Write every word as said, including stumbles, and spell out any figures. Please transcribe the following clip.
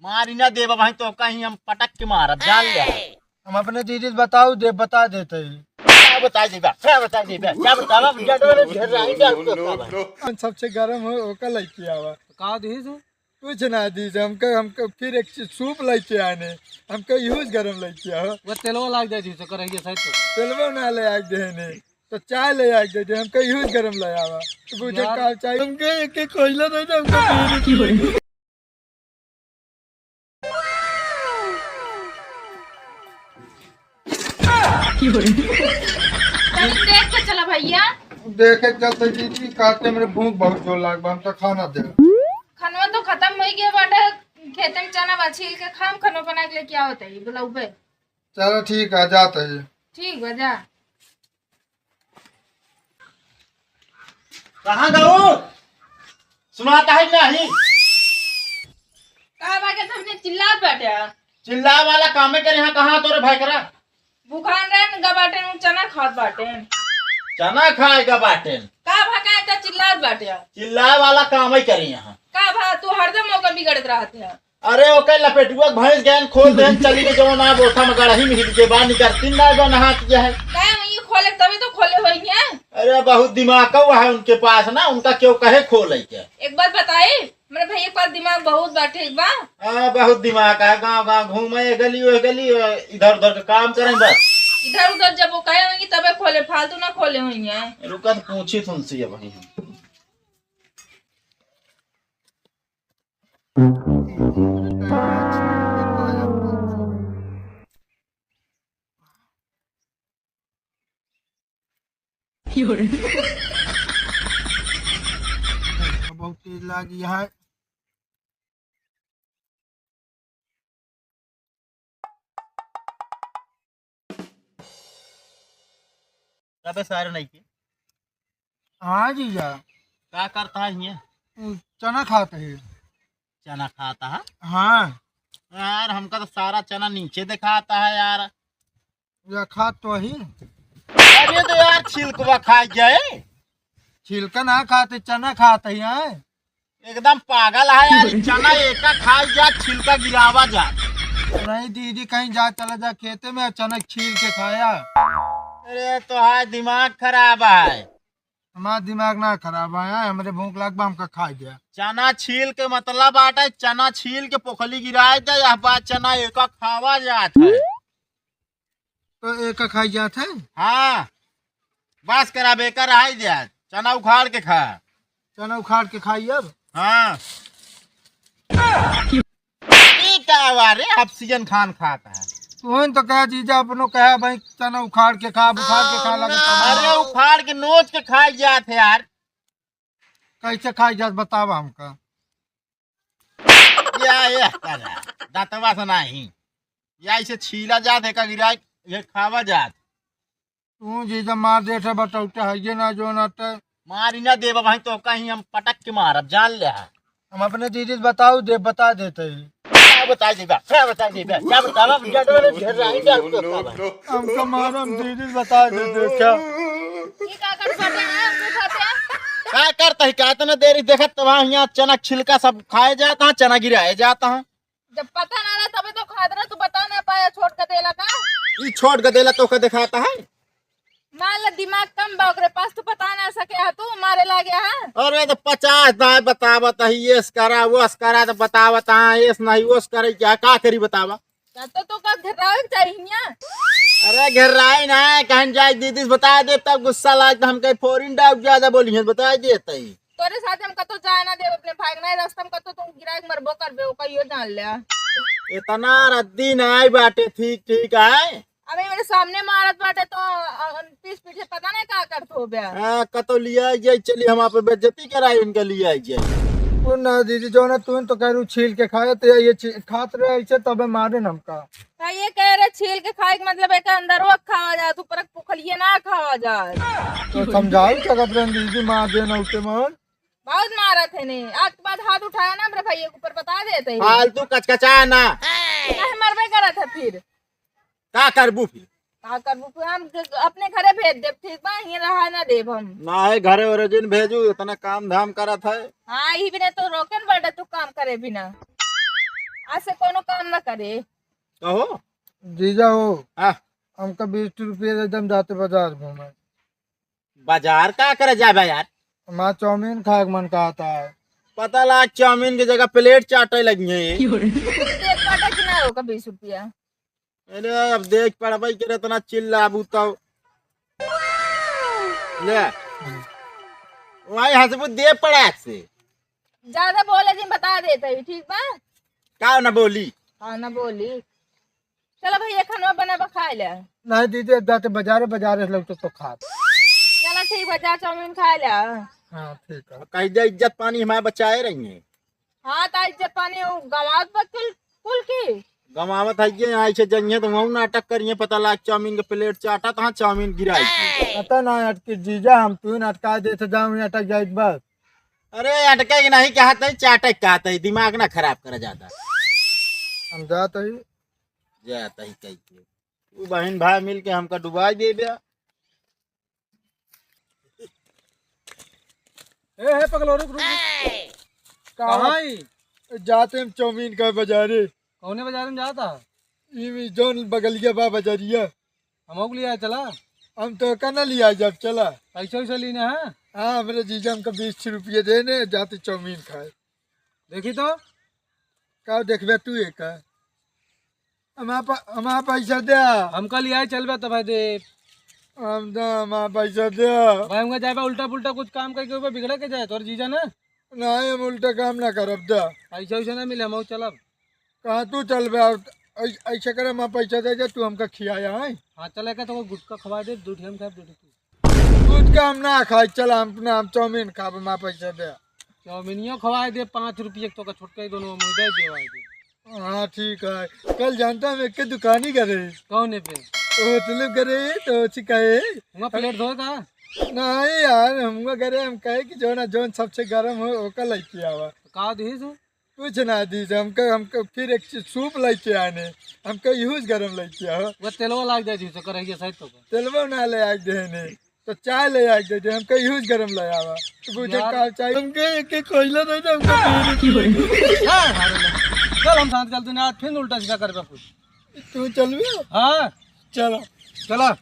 मारी ना देबा भाई, तो कहीं हम पटक के मारब, जान ले। हम अपने दीदी से बताऊ दे, बता देते ही। क्या बताई देबा? क्या बताई देबा? क्या बतावा? क्या तो घेर रहा है, क्या बतावा? हम सबसे गरम हो, ओका लइके आवा। का दीदी से? कुछ ना दीदी, हमका, हमका फिर एक चीज सूप लइके आने, हमका यूज गरम लइके आवा। वो तेलवा लाग जाए दीदी से, करैया सहित तो। तेलवा ना ले आग देने, तो चाय ले आग दे दे, हमका यूज गरम ले आवा। तो पूछे यार। का चाय? हमका एक एक कोयला दे दे, हमका बीड़ी। तनी देख के चला भैया। देखे चलते दीदी, काटे मेरे भूख बहुत जोर लाग बा, हमका खाना दे। खनवा तो खत्म हो गया बाटे, खेते में चना बा, छील के खाम, खनवा बना के लेके आवत है, बुलाऊ बे। चलो ठीक है, जात है। ठीक बा, जा। कहाँ गऊ? सुनाता है कि नहीं? का बा के तुमने चिल्लात बाटे? चिल्ला वाला कामे करे यहाँ, कहाँ तोरे भाई करा? भूखान रहे न गा बाटे, उ चना खात बाटे। चना खाए गा बाटे। का भा का इतना चिल्लात बाटे? चिल्ला वाला कामे करे यहाँ। का भा तू हरदम मौका बिगड़त रहत है। अरे ओके लपेटुआ भैंस गैन खोल देन चली के जवन आ बोथा में गड़ही में हिल के बाहर निकलती ना बा नहात के है। काहे वही खोले तभी तो खोले होई है। अरे बहुत दिमाग का है उनके पास ना, उनका क्यों कहे खोले के। एक बात बताई, मेरे भैया के पास दिमाग बहुत बा, ठीक बा? हाँ बहुत दिमाग है, गांव गांव घूमे गली ओह गली, इधर उधर का काम करे बस। इधर उधर जब वो कहे होंगी तबे खोले, फालतू ना खोले होई है। रुका तो पूछी तुमसे अब वही हम। बहुत तेज लागी है। अबे सारे नहीं के। हाँ जीजा। का करता है ये? उ, चना खात है। चना खाता है? हाँ। यार, हमका तो सारा चना नीचे दिखाता है यार। या खात तो ही। अरे तो यार, छिलकवा खा जाए। छिलका ना खाते, चना खात है यार। एकदम पागल है यार, चना एका खाई जात, छिलका गिरावा जात। नहीं दीदी, कहीं जा, चला जा खेते में, चना छील के खाया। अरे तो है, दिमाग खराब है। हमारा दिमाग ना खराब है, हमरे भूख लाग बा, हमका खाई दिया। चना छील के मतलब बाटे, चना छील के पोखली गिराए दे, यह बात चना एका खावा जात है। तो एका खाई जात है? हाँ, बस करा बेकार आई जा, चना उखाड़ के खा। चना उखाड़ के खाई अब? हाँ। ई का हुआ रे, ऑक्सीजन खान खाता है। तू तो कहा जीजा अपनो कहा भाई चना उखाड़ के खा, उखाड़ के खा लगे। अरे उखाड़ के नोच के खाई जात है यार। कैसे खाई जात बतावा हमका। या, या, करा, दांतवा से नाही। या इसे छीला जात है का गिराई, ये खावा जात। तू जीजा मार देत है बटौटा है ये ना जो ना ते। मारी ना देबा भाई तो कहीं हम पटक के मारब, जान ले। हम अपने दीदी से बताऊ दे, बता देते ही। क्या बताई देबा? क्या बताई देबा? क्या बतावा? हम जड़ वाले ढेर रही जात तो का भाई। हमका मारम दीदी से बता दे, देखा। ये का कर सकते हैं? हम भी खाते हैं। का करता है? क्या इतना देरी देखत तो वहाँ यहाँ चना छिलका सब खाए जाता है, चना गिराए जाता है। जब पता ना रहा तबे तो खात रहा, तू बता ना पाया, छोट का देला का? ई छोट का देला तो का दिखाता है? मान ले दिमाग कम बा ओकरे पास, तू बता ना सके हा, तू मारे लागे हा। अरे तो पचास दाय बतावत है, ये करा, वो करा, तो बतावत है, ये नहीं, वो करे, क्या, का करी बतावा? तब तो तू का घेरावे के चाहिए ना। अरे घेराई ना, कहीं जाए दीदी से बता दे, तब गुस्सा लाग तो हम कहीं फोरिन डाउट ज्यादा बोली है, बता देते ही। तोरे साथ हम कतो जाए ना देब अपने भाई के, नहीं रास्ता में कतो तुम गिरा के मरबो करबे, ओका यो जान ले। इतना रद्दी नाई बाटे, ठीक, ठीक है। अबे मेरे सामने मारत बाटे तो, अ, पीठ पीछे पता नहीं का करत हो बे। हाँ, कतो लिया जाए, चली हम आप बेइज्जती कराई, इनका लिया जाए। ओ ना दीदी, जो ना तू तो कह रू छील के खाए, तो ये छी-, खात रहे ऐसे, तबे मारे न हमका। हाँ, ये कह रहे छील के खाए के मतलब एक अंदर वो खावा जाए, ऊपर पुखलिए ना खावा जाए। तो समझाई सकत रहन दीदी, मार देना उठे मार। बहुत मारत है ने। आज के बाद हाथ उठाया ना हमरे भैया के ऊपर, बता देते हैं। फालतू कचकचा ना। काहे मरबे करत है फिर? का करबू फिर? का करबू फिर? हम ग-, अपने घरे भेज देब, ठीक बा? हियां रहा ना देब हम। ना है घरे ओरे जिन भेजू, इतना काम धाम करत है। हाँ, ई बिना तो रोकन बाटे तू काम करे बिना। आज से कोनो काम ना करे। कहो। जीजा हो, हाँ। हमका बीस रुपया दे दे, हम जाते बाजार घूमे। बाजार का करे जाबे यार? हमार चाउमीन खाए के मन कहत है। पता लाग चाउमीन के जगह प्लेट चाटे लगी है। देख पाटा कि ना होगा बीस रुपया। अरे अब देख पड़बे के इतना चिल्लाबू तो। ले। वही हंसबू दे पड़ा से। ज्यादा बोले दिन बता देते ही, ठीक बा? का ना बोली? हाँ, ना बोली। चलो भैया, खाना बनाबा, खाए ले। नहीं दीदी, अब जाते बाजारे, बाजारे से लौटे तो खा। चलो ठीक बा, जा चाउमीन खाए ले। हाँ, ठीक है। कह दे इज्जत पानी हमारे बचाए रही है। हाँ, तो इज्जत पानी वो गंवात बा कुल, कुल की। गंवावत है ये, यहाँ से जइहे तो वहू नाटक करिए, पता लाग चाउमीन के प्लेट चाटा, तहाँ चाउमीन गिराई। पता ना अटके जीजा, हम तू अटका दे तो जाऊँ, अटक जाए बस। अरे अटके के नहीं कहत है, चाटे के कहत है, दिमाग ना खराब करे ज्यादा। हम जात ही। जात ही कह के। तू बहन भाई मिल के हमका डुबाई देबे। ए, हे पगलो, रुक, रुक, रुक। कहाँ? कहाँ ही? जाते हम चाउमीन का बाजारे। कौने बाजारे में जाता? ई जौन बगलिया बा बाजारिया। हमहू के लिया चला। हम तो का ना लिया जब चला। पैसा वैसा लेना है? हाँ, हमरे जीजा हमका बीस रुपये देने, जाते चाउमीन खाए। देखी तो। का देखबे तू एका? हमार प-, हमार पैसा दे। हमका लिया चलबे तब दे। हम तो हमार पैसा दे। भाई, हमका जाबे उल्टा पुल्टा कुछ काम करके ऊपर बिगड़े के जाए तोर जीजा ना। नहीं, हम उल्टा काम ना करब दे। पैसा वैसा ना मिले, हम चलब। कहाँ तू चलबे? ऐ-, ऐसे करे, हमार पैसा दे दे, तू हमका खियाया है। हाँ, चले का तो गुटखा खवा दे, दो ठे हम खाए, दो ठे तू। गुटखा हम ना खाए, चला हम अपना, हम चाउमीन खाब, हमार पैसा दे। चाउमीनियो खवाए दे, पाँच रुपये के तोका छोटका ही दोनों मुँह दे देवाए दे। हाँ, ठीक है। कल जानता हम एक के दुकानी करे। कौने पे? होटल करे, तो उसी कहे। हुआ प्लेट धोए का? नहीं यार, हम हुआ करे, हम कहे कि जो ना, जौन सबसे गरम हो, ओका लेके आवा। तो का दिहिस हो? कुछ ना दिहिस, हमका, हमका फिर एक चीज सूप लेके आने, हमका यूज गरम लेके आवा। वो तेलवा लाग जाए दिहिस, करहिया सहित तो का। तेलवा ना ले आके देने। तो चाय ले आके दे दे, हमका यूज गरम ले आवा। तो पूछे यार। का चाय? हमके एक एक कोयला दे दे, हमका बीड़ी पी। हाँ, हाँ, हाँ। चल, हम साथ चलते ना, आज फिर उल्टा सीधा करबे कुछ। तू चलबे? हाँ। चलो। चला।